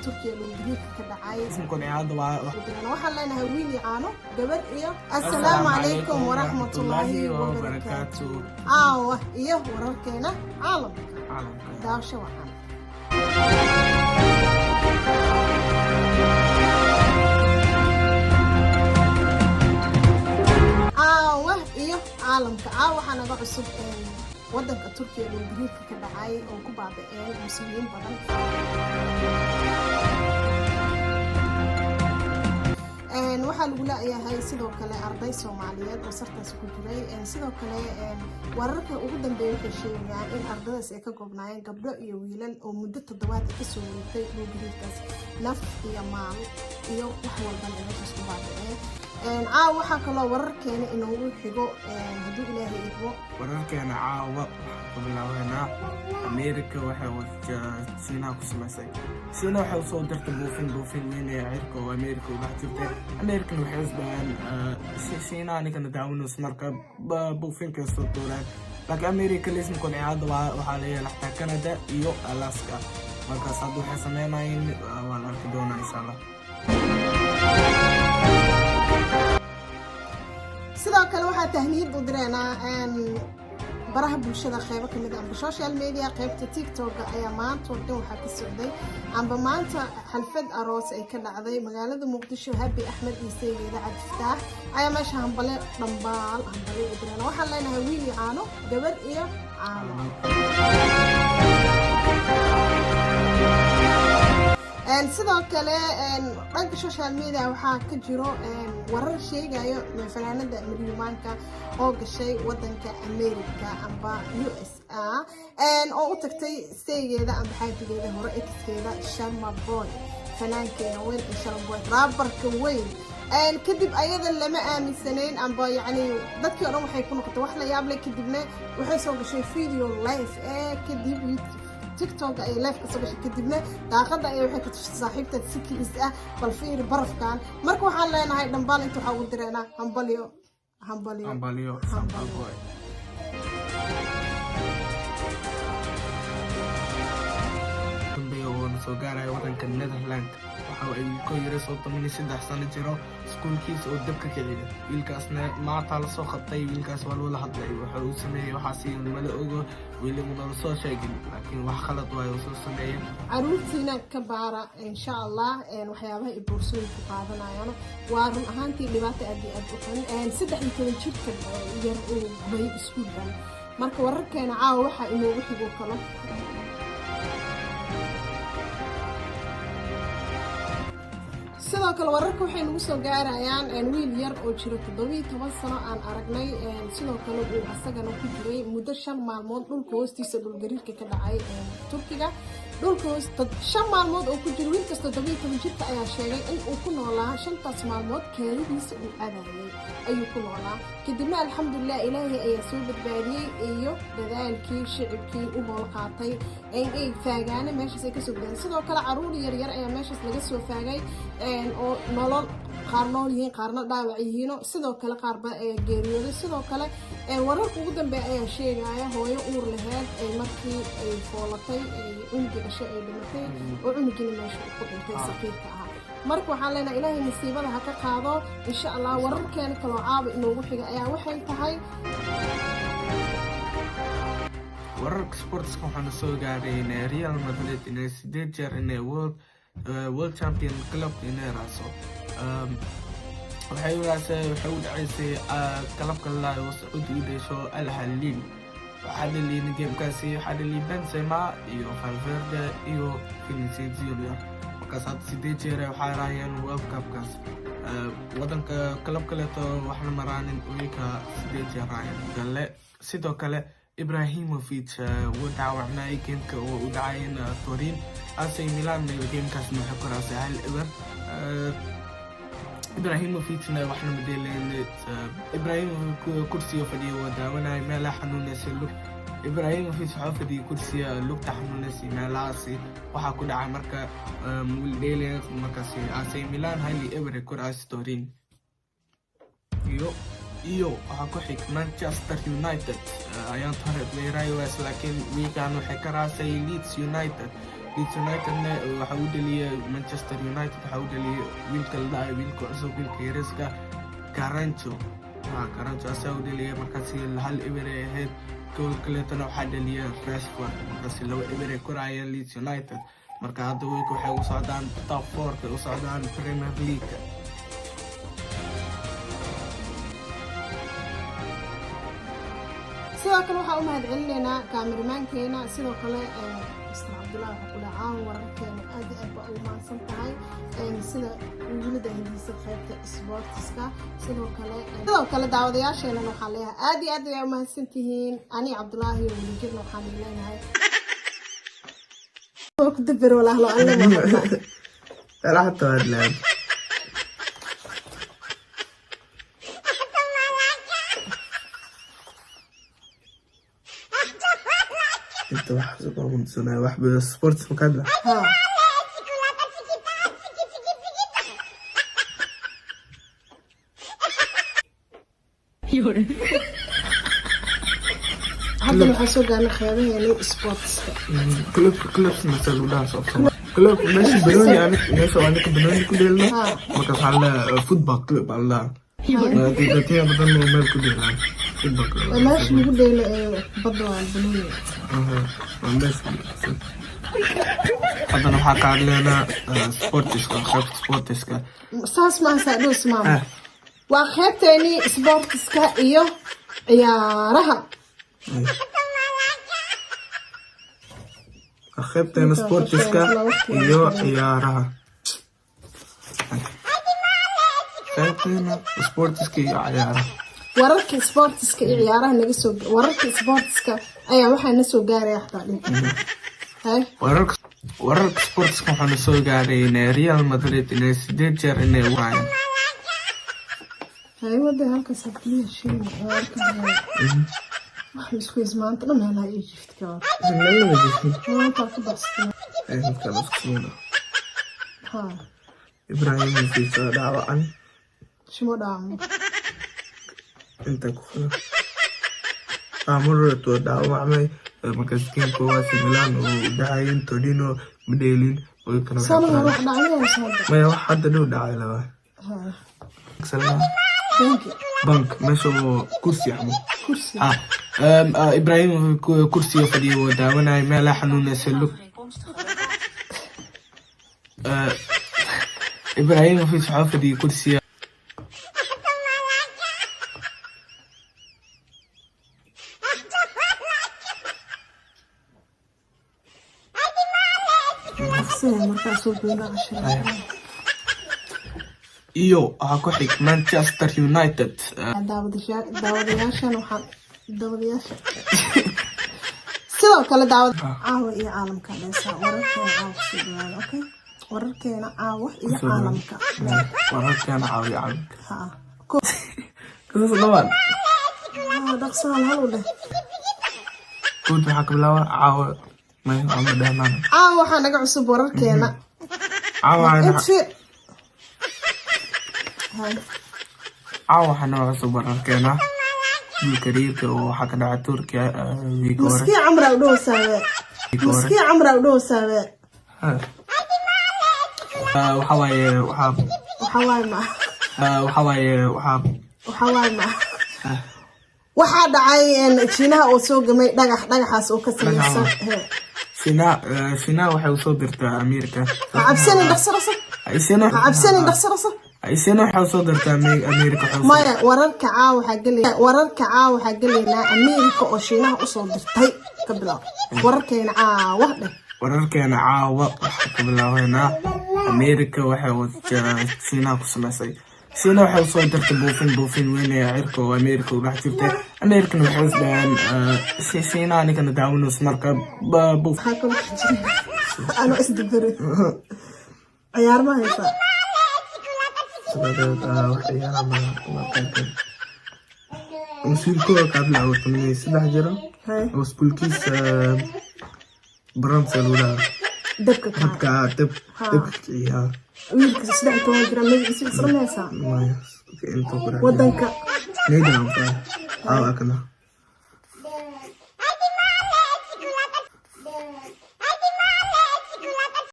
Turkiya dhulgariirka ka dhacay. Ismkon ciyaarada waa Waxaan leenahay wiil iyo caano, gabar iyo assalaamu calaykum waraxmatullaahi wabarakaatu. Caawa iyo wararkeena caalamka. Caalamka. Daawasho wacan. Caawa iyo caalamka, caawa waxaa naga cusub wadanka Turkiya dhulgariirka ka dhacay oo ku baaba'een muslimiin badan. Waxaa lagu laayahay sidoo kale arday Soomaaliyeed oo sartaas ku jiray. Sidoo kale wararka ugu dambeeya waxay sheegayaan in ardadaas ay ka goobnaayeen gabdho iyo wiilal oo muddo toddobaad ay kasoo wareegtay dhulgariirkaas, naf iyo maal iyo wax walbana ay meeshaas ku baaba'een. Caawa waxaa kaloo wararkeena inoogu xigo, hadduu Ilaahay idmo, Wararkeena caawa waxaan ku bilaabeynaa America waxay Shiinaha ku samaysay. Shiina waxay usoo dirtay buufin weyn ee cirka oo America u dhex jirtay. Americana waxay isdhaheen Shiinaha ninkana daawanayso, marka buufinka soo tuureen, laakiin America lismkon ciyaarada waxaa la yeelay xataa Canada iyo Alaska. Markaas hadda waxay sameynayeen waa la arki doonaa, insha Allah. Sidoo kale waxaa tahniyad u direynaa baraha bulshada qeybo kamid ah amba social media, qeybta TikTok ayaa maanta oo dhan waxaa ka socday amba maanta xalfad aroos ay ka dhacday magaalada Muqdisho. Habi Axmed iyo saygeeda Cabdifataax ayaa meesha hambale dhambaal hambale u direen. Waxaan leenahay wiil iyo caano, gabar iyo caano. Sidoo kale dhanka social media waxaa ka jiro warar sheegayo fanaanada Miryumaanka oo gashay wadanka America amba USA oo u tagtay staygeeda amba xaajigeeda hore, exkeeda Sharma Boy, fanaankeena weyn ee Sharma Boy, raabarka weyn. Kadib ayada lama aaminsanayn amba yacni dadkii o dhan waxay ku noqotay wax la yaab leh. Kadibna waxay soo gashay video live ee kadib TikTok ay live ka soo gashay, kadibna daaqada ay waxay ka tushay saaxiibteed si kiis ah, bal fiiri barafkan. Marka waxaan leenahay dhambaal inta waxaa ugu direynaa hambalyo, hambalyo, hambalyo Sharma Boy. Dambeeya oo soo gaaraya wadanka Netherland, waxa ay wiilko yara 33 sano jiro iskuulkiisa oo dab ka kiciya. Wiilkaasna maanta lasoo qabtay. Wiilkaas waa loola hadlay, waxa uu sameeyey waxaasi mala ogo, wiiliguna lasoo sheegin, laakiin wax khalad waayo uu soo sameeyey. Caruurtiina ka baara, insha Allah, waxyaabaha ay boorsooyinku qaadanayaan. Waa run ahaantii dhibaato aad iyo aad u xun, 13 jirka yar uu gubay iskuulkan. Marka wararkeena caawa waxaa inoogu xigo kalo. Sidoo kale wararka waxay nagu soo gaarayaan wiil yar oo jiro 17 sano aan aragnay, sidoo kale uu asagana ku jiray muddo 5 maalmood dhulka hoostiisa dhulgariirka ka dhacay Turkiga. Dhulka hoos 5 maalmood oo ku jiro wiilkaas 17 jirka ayaa sheegay in uu ku noolaa 5taas maalmood kaadidiisa uu cabayay ayuu ku noolaa. Kadibna alxamdulilah Ilaahay ayaa soo badbaadiyey iyo dadaalkii shicibkii u howl qaatay in ay faagaana meeshaas ay kasoo badbaadiyeen. Sidoo kale caruur yaryar ayaa meeshaas laga soo faagay oo nolol qaar nool yihiin, qaarna dhaawac yihiino, sidoo kale qaarba ayaa geeriyooday. Sidoo kale wararka ugu dambeeya ayaa sheegaya hooyo uur laheyd ay markii ay foolatay ay cunugi dhashay ay dhimatay oo cunugina meesha ku dhintay saqiirka ahaa. Marka waxaan leenahay Ilaahay nasiibada ha ka qaado, insha Allah. Wararkeena kaloo caaba inoogu xiga ayaa waxay tahay Wararka sportska waxaana soo gaaray in Real Madrid inay 8 jeer inay world champion club inay raaso. Waxay raasay, waxay u dhacaysay clubka la Sacuudi u dheesho Al Halil. Waxaa dhaliyay gamekaasi, waxaa dhaliyay Benzema iyo Valverde iyo Vinicius Junior. Markaas hadda 8 jeer waxaa raayeen World Cupkaas. Wadanka club kaleeto waxna maraanin uyka 8 jeer raayeen gale. Sidoo kale Ibrahimovic wuu dhaawacmay gameka oo u dhacay Turin AC Milan, gamekaasna waxay ku raasay 1-0. Ibrahimovicna waxna madeleen. Ibrahimovic kursiga fadhiya waa daawanaya meelaha xanuunaysa lug. Ibrahimovic waxaa fadhiyay kursiga, lugta xanuunaysay, meelahaasi waxaa ku dhacay marka dheelen. Markaasi AC Milan 1-0 ku raasay Turin. Iyo waxaa ku xig Manchester United ayaan hore playrays, laakiin wiikan waxay ka raasay Leeds United. Leeds Unitedna waxa uu dhaliyay Manchester United, waxa uu dhaliyay wiilka la dhahay, wiilka cusub, wiilka yariska Garnacho. Garnacho asaa u dhaliyay. Markaasi 1-0 ay ahayd. Gool kaleetana waxaa dhaliyay Rashford. Markaasi 2-0 ay koraayeen Leeds United. Marka hadda wiilka waxay u socdaan top 4 u socdaan Premier League. Sidoo kale waxaa u mahad celinaynaa kaamiramaankeena, sidoo kale Mr Cabdullahi. Waxaa ku dhacaan wararkeena, aad iyo aad baa ugu mahadsan tahay sida ugula daahdiisa qaybta sportiska. Sidoo kale daawadayaasheenana waxaan leeyahay aad iyo aad ayaa u mahadsan tihiin. Ani Cabdullaahi iyo wadajirna waxaan idin leenahay waa ku dabero walaalo alle waa. Xataa hadlaan. Inta wax soo qunsanaa wax bada sports ma ka hadla? Ha. Haddana waxaan soo gaarnay qeybaheeni sportska. Club, clubs mase lagu dhahaa soo club meesha banooni, meesha oo aniga banooni ku dheelno. Marka waxaa la football club aa la dhahaa, dadya badan oo meel ku dheelaan football club. Waa meesha lagu dheelo ee badda, waa banooni. Aha, waa meesha. Haddana waxaa ka hadleynaa sportiska, qaybta sportiska. Saas maaha, saadhoos maama. Waa qeybteeni sportiska iyo ciyaaraha. Qaybteena sportiska iyo ciyaaraha, qaybteena sportiska iyo ciyaaraha. Wararka sportiska iyo ciyaaraha naga soo, wararka sportiska ayaa waxaa na soo gaaraya xataa dhin hay. Wararka sportiska waxaana soo gaaray inay Real Madrid inay 8 jeer inay waayeen. Hay, wada halkaas hadii shay wararka wax isku is maanta dhan meelaha ii jift ka war maanta ku baxsatay. Ha. Ibrahimovic oo dhaawacan. Shimo dhaamo. Inta ku qoran Amurot oo dhaawacmay. Markaas game koowaad Milan oo u dhacayeen Torino ma dheelin way kala. Sano hore wax dhacay mise hadda? Maya, wax hadda dhow dhacay laba. Ha. Salama. Banki. Bank, meesha oo kursi ama kursi. Ah, Ibrahimovic kursiga fadhiyo oo daawanaya meelaha xanuunaysa lug. Ibrahimovic waxaa fadhiyay kursiga. Sida markaa soo goyna cashira. Iyo waxaa ku xig Manchester United. Daawadayaashan waxaan daawadayaasha sidoo kale daawad caawa iyo caalamka dheesa wararkeena caawa kusoo dhawaada. Okay, wararkeena caawa iyo caalamka. Wararkeena caawiya caalamka. Ha. Kasas dhawaan. Ha, dhaqso, hal hal u dheh. Guud waxaa ka bilaaba caawa may ama dheemaan. Caawa waxaa naga cusub wararkeena. Caawa int fiir. Hay. Caawa waxaa naga cusub wararkeena dhulka riirka oo waxaa ka dhacay Turkiya wiig hore. Maskii camra u dhow saawe. Wiig hore. Maskii camra u dhow saawe. Ha. Waxaa waaye waxaa waxaa waaye ma waxaa waaye waxaa waxaa waaye ma waxaa dhacay Shiinaha oo soo gamay dhagax, dhagaxaas oo ka samaysan. Dhagax. He. Shina waxay usoo dirtaa Amerika. Ha cabsanin, dhaqso dhaqso. Shina Ha cabsanin, dhaqso dhaqso. Shina waxay usoo dirtaa Amerika waxay usoo Maya, wararka caawa waxaa gelaya, wararka caawa waxaa gelaynaa Ameerika oo Shiinaha usoo dirtay. Ka bilaab wararkeena caawa dheh. Wararkeena caawa waxaa ka bilaabeynaa Amerika waxay Shiinaha ku samaysay. Shiina waxay usoo dirtay buufin, buufin weyn ee cirka oo Amerika u dhex jirtay. Amerikana waxay is dhaheen Shiinaha anigana daawanayso marka buuf. Maxaa kaloo ka jira anoo isdabere? Ciyaar ma haysaa? Dabadeed wax ciyaara ma mas-uulkooda kaa bilaabo 13 jiro Hay. oo iskuulkiisa Baramsa lagu dhahaa. Dabka kacay. Dabka dab. Ha. Dabka kiciyaa. Wiilka 13 jira magaciisa isla ma haysaa? Maya, inta ku dhex wadanka Netherlands ah akana.